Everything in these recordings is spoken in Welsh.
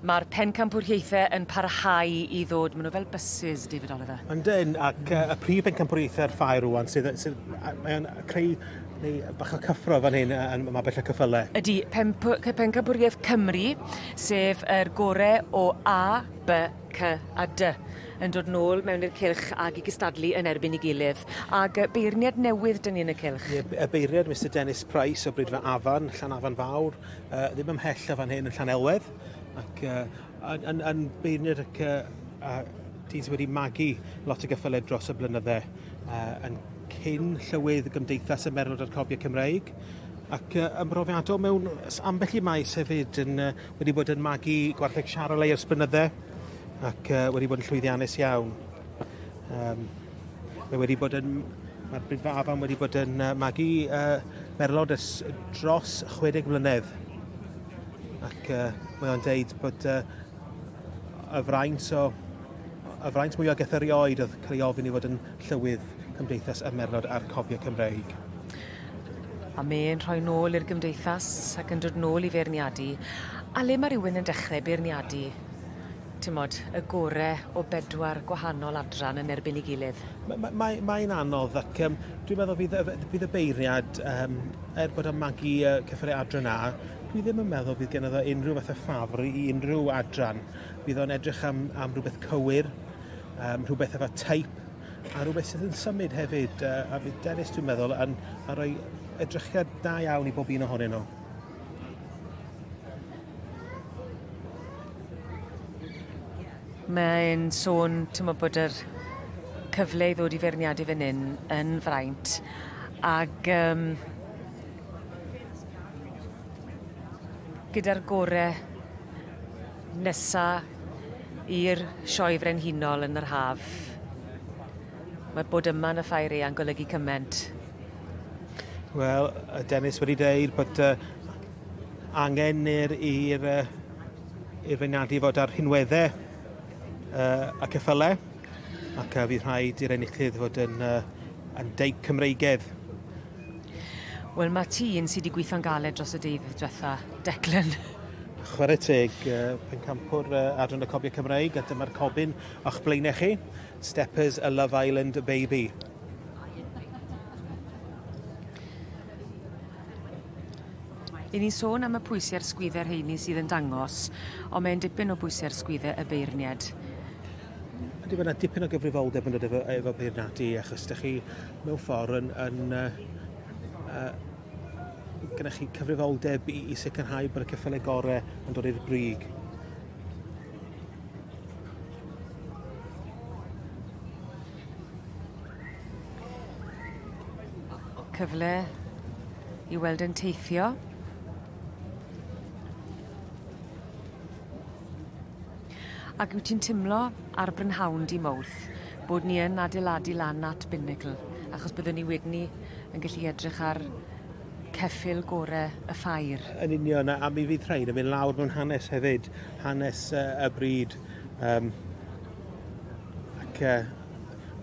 Mae'r pencampwriaethau yn parhau i ddod. Maen nhw fel buses, David Oliver. Yndyn, ac uh, y prif bencampwriaethau'r ffair rwan sydd, sydd mae'n creu neu bach o cyffro fan hyn yn Mabell y Cyffyle. Ydy, Pencampwriaeth Cymru, sef yr gore o A, B, C a D yn dod nôl mewn i'r cylch ag i gystadlu yn erbyn 'i gilydd. Ag yy beirniad newydd 'dyn ni yn y cylch. Ie, y beirniad Mister Dennis Price o Brydfa Afan, Llanafan Fawr, uh, ddim ymhell o fan hyn yn Llanelwedd, ac uh, yn, yn, yn beirniad ac uh, uh, dyn sydd wedi magu lot o gyffyle dros y blynydde, uh, yn cyn llywydd Gymdeithas y Merlod a'r Cobiau Cymreig, ac uh, yn brofiadol mewn ambell i maes hefyd yn uh, wedi bod yn magu gwartheg Charolais ers blynydde ac uh, wedi bod yn llwyddiannus iawn. Um, mae wedi bod yn mae'r Briffa Afan wedi bod yn uh, magu uh, merlod ers dros 60 mlynedd. Ac uh, mae o'n deud bod uh, y fraint o y fraint mwyaf gath erioed oedd cael ei ofyn i fod yn llywydd Cymdeithas y Merlod a'r Cobiau Cymreig. A mae'n rhoi nôl i'r gymdeithas ac yn dod nôl i feirniadu. A le ma' rywun yn dechre beirniadu, t'mod, y gore o bedwar gwahanol adran yn erbyn 'i gilydd? Ma- ma- mae mae'n anodd ac yym dwi'n meddwl fydd y fydd y beirniad yym er bod o'n magu yy cyffuriau adran A, dwi ddim yn meddwl fydd genno fo unrhyw fath o ffafr i unrhyw adran. Bydd o'n edrych am am rhywbeth cywir, yym rhywbeth efo teip a rhywbeth sydd yn symud hefyd uh, a fydd Dennis dwi'n meddwl yn, yn rhoi edrychiad da iawn i bob un ohonyn nhw. Mae'n sôn t'mo' bod yr cyfle i ddod i feirniadu fan 'yn yn fraint ag yym gyda'r gore nesa i'r Sioe Frenhinol yn yr haf. Mae bod yma yn y ffair eang golygu cyment. Wel, Dennis wedi deud bod uh, angen i'r i'r uh, i'r feirniadu fod ar rhinweddau uh, y ceffylau ac uh, fydd rhaid i'r enillydd fod yn, uh, yn deip Cymreigedd. Wel ma' tîm sy 'di gwitho'n galed dros y deuddydd dwetha, Declan. Chwarae teg, uh, pencampwr uh, Adran y Cobiau Cymreig, a dyma'r cobyn o'ch blaenau chi, Steppers a Love Island Baby. I ni'n sôn am y pwysau'r sgwydde rheini sydd yn dangos, ond mae'n dipyn o bwysau'r sgwydde y beirniad. Ydy, mae yna dipyn o gyfrifoldeb yn dod efo, efo beirniadu, achos ydych chi mewn ffordd yn, yn uh, uh, gyda chi cyfrifoldeb i, i sicrhau bod y ceffylau gorau yn dod i'r brig. Cyfle i weld yn teithio. Ac wyt ti'n timlo ar brynhawn dy Mowrth bod ni yn adeiladu lan at Binnacle achos byddwn ni wedyn 'ny yn gallu edrych ar ceffyl gore y ffair. Yn union, a, a mi fydd rhain yn mynd lawr mewn hanes hefyd, hanes uh, y bryd. Um, ac uh,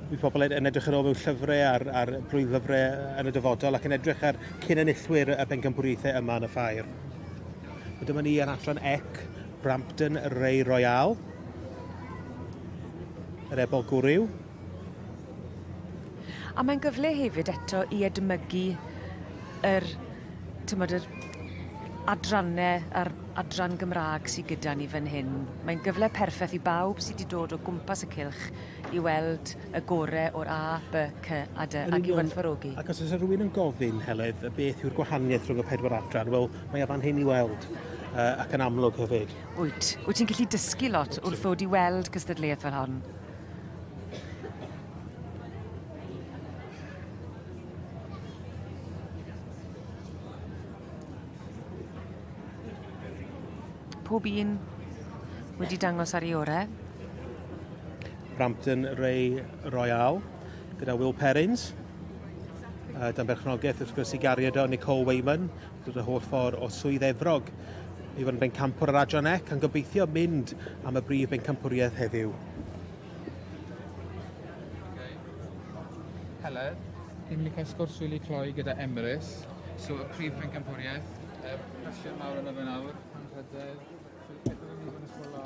bydd pobl yn edrych yn ôl mewn llyfrau ar, ar blwyddlyfrau yn y dyfodol ac yn edrych ar cyn enillwyr y bencampwriaethau yma yn y ffair. Dyma ni ar adran ec Brampton Ray Royale. Yr ebol gwryw. A mae'n gyfle hefyd eto i edmygu yr t'mod yr adranne a'r adran Gymra'g sy gyda ni fan hyn. Mae'n gyfle perffeth i bawb sy 'di dod o gwmpas y cylch i weld y gore o'r A, B, C a D ac i werthfawrogi. Ac os oes rhywun yn gofyn, Heledd, beth yw'r gwahaniaeth rhwng y pedwar adran, wel, mae e fan hyn i weld, uh, ac yn amlwg hefyd. Wyt. Wyt ti'n gallu dysgu lot wrth ddod i weld cystadleuaeth fel hon? Pob un wedi dangos ar ei orau. Brampton Ray Royale gyda Will Perrins. Uh, dan berchnogaeth wrth gwrs i gariad o Nicole Wayman, dod y holl ffordd o Swydd Efrog i fod yn bencampwr yr Adran Ec, yn gobeithio mynd am y brif bencampwriaeth heddiw. Heledd, ni'n mynd i cael sgwrs rili cloi gyda Emrys. So, y prif bencampwriaeth, uh, pressure mawr yna fe nawr, anrhydedd. So, beth yw'n mynd i fod yn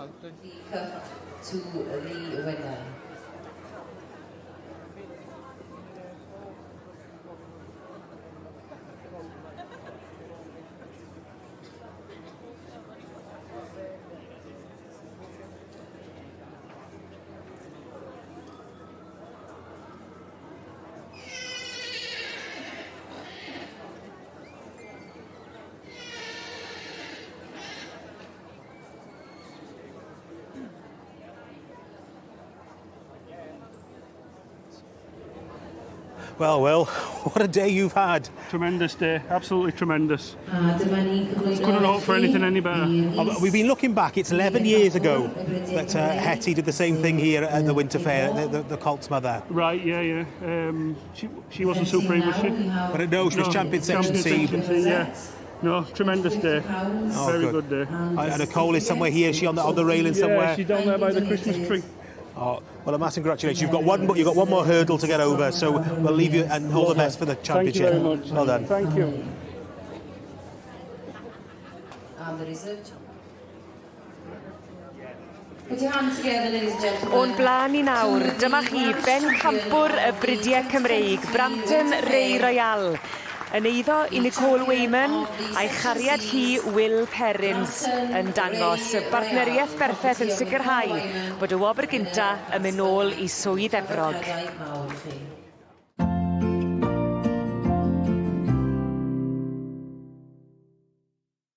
A dwi- The cup to the winner. Well, Will, what a day you've had. Tremendous day, absolutely tremendous. A dyma ni'n cyflwyno Couldn't hope for anything any better. We've been looking back, it's 11 years ago that Hetty did the same thing here at the Winter Fair, the Colts mother. Right, yeah, yeah. She wasn't supreme, was she? But no, she was No, champion section champion C. Section C, yeah. No, tremendous day. Oh, Very good. good, day. And Nicole is somewhere here. Is she on the railing somewhere? Yeah, she's down there by the Christmas tree. Oh, well, a massive congratulations. You've got one more hurdle to get over, so we'll leave you and all the best for the Thank you championship. very much. Well done. Thank you. And the reserve. Put your hands together, ladies and gentlemen. O'n blaen i nawr, dyma chi bencampwr y Bridiau Cymreig, Brampton Ray Royal. Yn eiddo i Nicole Wayman a'i chariad hi Will Perrins yn dangos y bartneriaeth berffaith yn sicrhau bod y wobr gynta yn mynd nôl i Swydd Efrog. Mawr i chi.